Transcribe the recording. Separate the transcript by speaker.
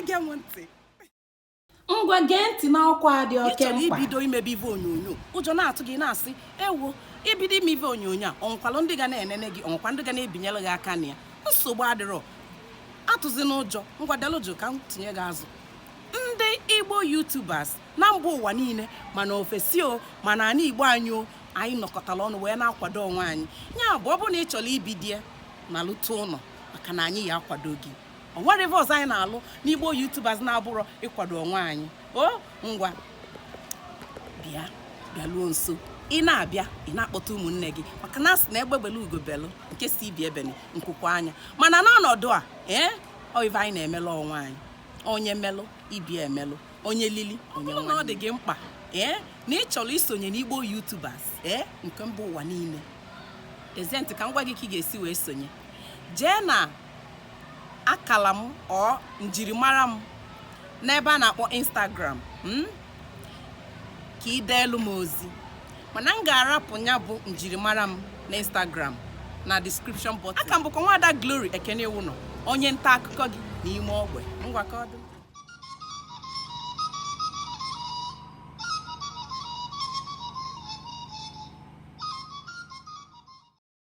Speaker 1: Na-ege m ntị.
Speaker 2: Ngwa, gee ntị n'ọkwa a dị
Speaker 1: Ị
Speaker 2: oke
Speaker 1: chọrọ
Speaker 2: mkpa.
Speaker 1: ibido imebe ive onyonyo, ụjọ na-atụ gị, na-asị, ewo, ibido ime ive onyonyo a, ọnwekwalụ ndị ga na-enene gị, ọnwekwa ndị ga na-ebinyere gị aka na ya? Nsogbu adịrọ, atụzi n'ụjọ. Ngwa, delụ jụụ ka m tinye gị azụ. Ndị Igbo YouTubers na mba ụwa niile, mana ofesi o, mana ana Igbo anyị o, anyị nọkọtara ọnụ wee na-akwado onwe anyị. Ya bụ, ọ bụrụ na ị chọrọ ibidie na lụta ụlọ, maka na anyị ya akwado gị. O nwere ife ọzọ anyị na-alụ n'Igbo YouTubers na-abụrọ ịkwado onwe anyị o. Ngwa, bịa, bịaluo nso. Ị na-abịa, ị na-akpọta ụmụnne gị, maka na asị na egbe belu ugo belu, nke si ibe ebene nku kwaa nya. Mana n'ọnọdụ a, ee, ọ ife anyị na-emelụ onwe anyị. Onye melụ, ibe emelụ. Onye lili, onye nwanne. Na ọ dị gị mkpa, ee, na ị chọrọ isonye n'Igbo YouTubers, ee, nke mba ụwa niile, gezie ntị ka m gwa gị ka ị ga-esi wee sonye. Jee na akala m, ọ njirimara m n'ebe a na-akpọ Instagram, ka ị deelu m ozi. Mana m ga-arapụ ya bụ njirimara m na Instagram na description button. Aka m bụkwa Nwaada Glory Ekene Iwunọ, onye nta akụkọ gị n'ime ogbe. Ngwa, ka ọ dị.